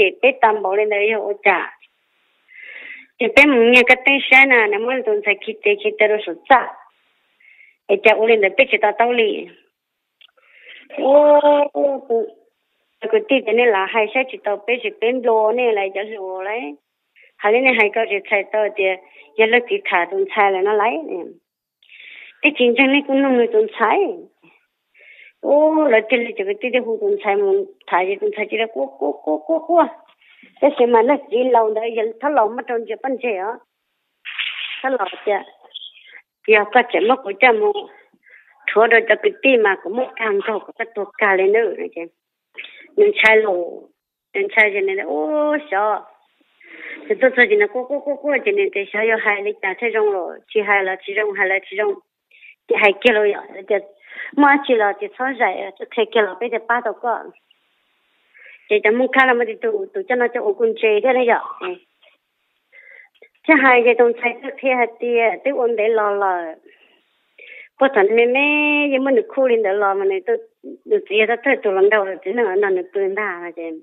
ces peb tau npaum li ntawd yog ua cas? Ces peb mus nyiag kab teeb saib na, nws muab tus ntxhais khi tes khi taw rau saum txaj, es cas ua li ntawd peb tsis to taub li. Ua, cov kwv tij tias nej lam hais saib tsis tau peb ces peb nplua nej lawm cov hluas lawm. Hais li nej hais ko tsis txhais tau tias yog leej txiv tham tus ntxhais lawm no lawm. Twb tsis ntseeg nej kuj nug nws tus ntxhais. Ua, lawv thiaj li cov kwv tij thiaj hu tus ntxhais mus tham ces tus ntxhais cia li quaj quaj quaj quaj quaj. Tab sis mas leej txiv laus ntawd yog thaub laus muab rau ntsia pob ntseg os. Thaub laus tias, yog koj tseem muab kuv coj mus rhuav rau cov kwv tij mas kuv muab kag nkaus kom koj tuag kag li nawb. Nws ntshai los, nws ntshai ces nws ua xyov, nws tuaj txog ces nws quaj quaj quaj quaj ces nws tias xyov yuav hais li cas thiaj zoo los tsis hais los tsis zoo, hais los tsis zoo. Ces hais kiag los yom, tias muaj dab tsi los ces txhob zais, txhob qhia kiag los peb thiaj pab tau koj. Ces cov Hmoob Khab los muaj tus, tus coj noj coj ua kuj ntse thiab ne yom. Thiab hais ces tus ntxhais twb qhia hais tias twb ua ntev los lawm, puag thaum me me yeej muab nws khuj li ntawd los mas nws, nws txiv yog thawj tus hluas nraug los txiv neej no nws pw ntag no ces,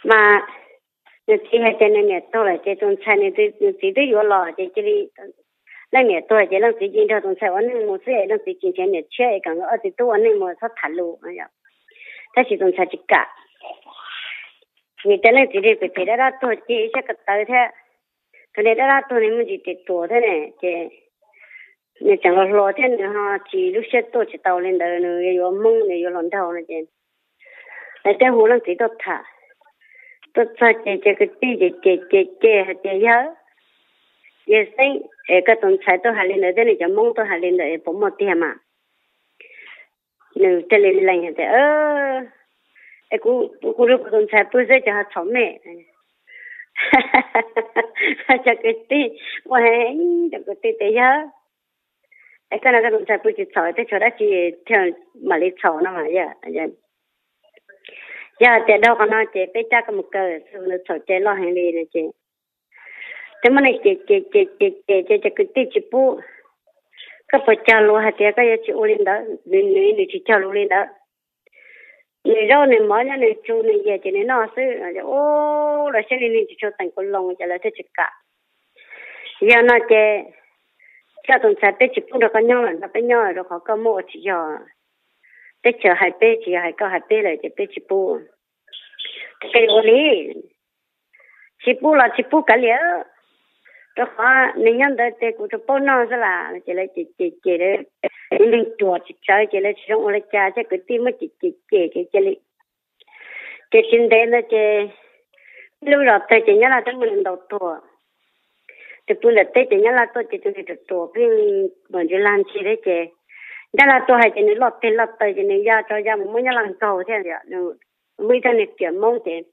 mas nws txiv hais tias nws niam tuag lawm ces tus ntxhais, nws txiv twb yuav los ces cia li, leej niam tuag ces leej txiv cia li nrog tus ntxhais ua neej mus xwb es leej txiv tsis nrhiav niam tshiab es kom nkawd ob txiv tub ua neej mus txhob tham lus no yom. Tab sis tus ntxhais tsis kam, vim tias leej txiv phem phem dab dab tuag ces siab ko taw thiab, thaum niag dab dab tuag nws muaj ntsis tes tuam thiab ne ces nws tseem los hluas thiab nws ho tsis lub siab tuaj tsis tau li ntawd, nws yuav Hmoob nws yuav hluas nraug no ces lawv thiaj hu leej txiv tuaj tham. Tuaj txog ces cov kwv tij ces cem cem cem hais tias yawg, yawg Xeeb, es koj tus ntxhais tuaj hais li ntawd thiab nws cov Hmoob tuaj hais li ntawd es puas muaj tiag mas? Nws thiaj li lees hais tias, es kuv, kuv, kuv tus ntxhais pw xwb ces ho txhaum me. Cov kwv tij ua heev, cov kwv tij tias yawg, es koj no koj tus ntxhais pw tsis txhaum, twb tsis ua dab tsi thiaj mam li txhaum no mas. Yog tias dhau qhov no ces peb cab koj mus kaw, nws txhaum cai loj heev li no ces, ces muab nws cem cem cem cem cem ces cov kwv tij tsis pub. Koj puas cog lus hais tias koj yuav tsis ua li ntawd? Nws, nws tsis cog lus li ntawd. Nws zaub nws mov nyob nws tsu nws yias ces nws noj xwb. Ua los siab li nws tsis tshua teem kuv loo ces lawv thiaj tsis kam. Yog no ces koj tus ntxhais peb tsis pub nrog koj nyob lawm, nrog peb nyob rau qhov koj muab ua tsis yog. Teb chaws hais peb tsis yog hais koj hais peb lawm ces peb tsis pub. Ces ua li, tsis pub los tsis pub kav liam, rau qhov nws nyob ntawd ces kuv tsuas paub noj xwb las. Ces lawv cem cem cem, ib leeg ruam tsis tsawv ces lawv tsis zoo ua li cas thiab, kwv tij muab cem cem cem ces cia li. Ces tsis ntev ntawd ces ib lub zos tawg ces Nyab Laj twb muaj neeg ntaus tuag. Tus pw ntawm teb ces Nyab Laj tuaj ces tus neeg ruam ruam pheej npam ntsis lag ntsis thiab ces Nyab Laj tuaj hais ces nws loj teg loj taw ces nws ya tso ya mus muab Nyab Laj nkaug thiab. Muaj ib tug neeg riam Hmoob ces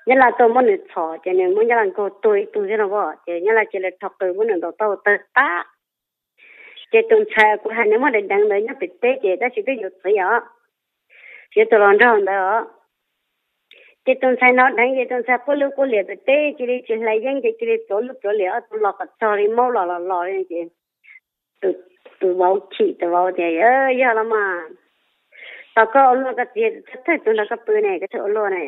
Nyab Laj tuaj muab nws txhom ces nws muab Nyab Laj nkaug tuag ib tug thiab no as. Ces Nyab Laj cia li rho qws muab nws ntaus tau tawg qab. Ces tus ntxhais kuv hais nws muaj deev deev ntawd nyob pem teb ces tab sis twb yuav txiv os, yuav tus hluas nraug ntawd os. Ces tus ntxhais hnov dheev ces tus ntxhais quaj lub quaj liam pem teb cia li tsis hlais yeeb ces cia li txuav lub txuav liam ob tug los kom txog li maub los los los li ces tus vauv chim, tus vauv tias, yog los mas, tos koj ua luaj, koj txiv thawj tus nrog koj pw ne, koj thiaj ua luaj ne.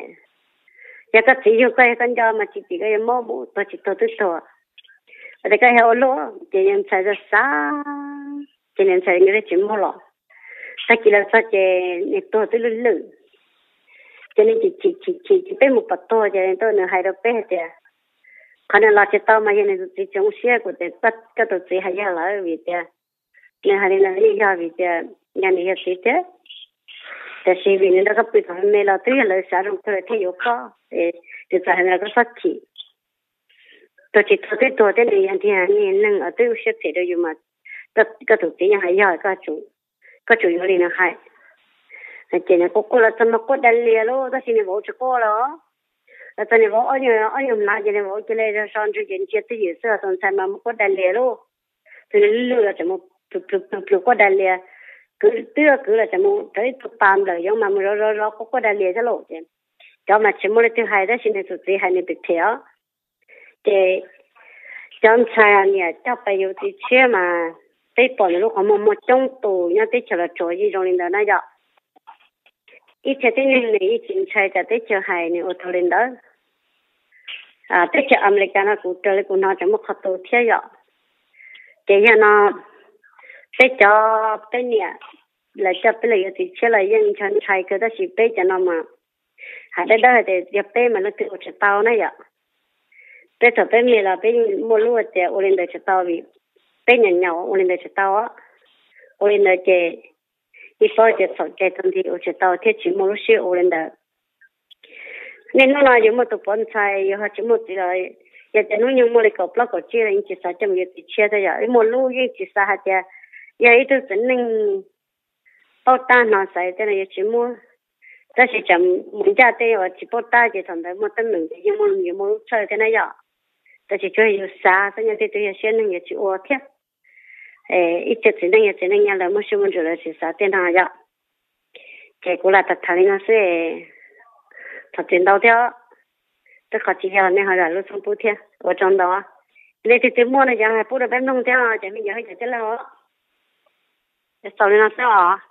Yog koj txiv yug koj, yog koj nco mas tsis tim koj yuav maub mus, tuag tsis tuag twb tuag. Tias koj yog ua luaj ces nws ntxhais xav xav, ces nws ntxhais nws tsis muaj los. Tag kis los txog ces nws tuag twb lwj lwj. Ces nws chim chim chim chim ces peb mus pom tuag ces nws hais rau peb hais tias, qhov nws los tsis tau mas yog nws tus txiv tsis zoo siab, kuv tias koj tus txiv hais yog lawm vim tias nws hais li no yeej yog vim tias yog nws yog txiv thiab. Tiam sis vim nws nrog koj pw thaum me los twb yog lawv xav zoo kawg thiaj yuav koj, es nws txawm hais li no koj txhob chim. Tuag tsis tuag twb tuag thiab, nws yog niag neeg uas twb ua siab phem rau yus mas, koj tus txiv yeej hais yog, koj tsum yuav li nws hais. Ces nws quaj quaj los txog mas quaj dag lias lauj, tab sis nws vauv tsis quaj los. Los txog nws vauv ob nyuag, ob nyuag hnav ces nws vauv cia li so ntsws ces ntsia twj ywm xwb, tus ntxhais mas mus quaj dag lias lauj. Tus nws lwj los tseem mus plhws plhws plhws quaj dag lias. Kwv twb kwv los tseem mus rau ib tug pas nplawm yoov mas mus zov zov zov quaj quaj dag lias thiab lauj. Ces cov mas tsis muaj leej twg hais tab sis nws tus txiv hais nws phem phem os. Ces cov ntxhais niam coj pais yuav txiv tshiab mas peb pom nws lub qhov muag muaj coob tus nyob teb chaws Los Tsuas yeej zoo li ntawd na yom. ib txhia tib neeg nws yeej tsis ntshai tsam teb chaws hais nws ua tau li ntawd. Teb chaws Amelikas no kuv raws li kuv hnov tseem muaj qhov tu thiab yom. Ces yog no peb cov peb niam lawv coj peb los yuav txiv tshiab los yeej ntshai ntshai kawg, tab sis peb cov no mas hais dawb dawb hais tias yog peb mas leej twg ua tsis tau na yom. Peb thaum peb me los peb yeej muaj lub hais tias ua li ntawd tsis tau vim peb nyaum nyaum ua li ntawd tsis tau. Ua li ntawd ces ib paub tias txhaum cai tau nti ua tsis tau thiab tsis muaj lub siab ua li ntawd. Niaj hnub no yus muaj tus pov ntxhais yus ho tsis muaj txiv los, yog tias hnub nyoog muaj li kaum plaub kaum tsib los yeej tsis xav coj mus yuav txiv tshiab thiab yom. Ib muaj lub yeej tsis xav hais tias yog ib tug txiv neej paub tab hnov xaiv tej no yuav tsis muab. Tab sis tsam mus ncaj tej uas tsis paub tab ces thaum ntawd muaj teeb meem ces yeej muaj yuav muaj lub txhawj thiab na yom. Tab sis tsuas yus xav xwb, nyob tej twg yog siab neeg yuav tsis ua thiab. Ib txhia txiv neej yog txiv neej nyob lawv muaj siab muaj ntsws lawv tsis xav tej no yom. Ces kuv lam tham tham li no xwb, thov txim ntau thiab. Tej qhov tsis yog nej ho zam lub xub pub thiab, ua tsaug ntau. Leej twg twb muaj no ces hais pub rau peb mloog thiab ces me nyuam hais cov tij laug os. Xaus li no xwb os.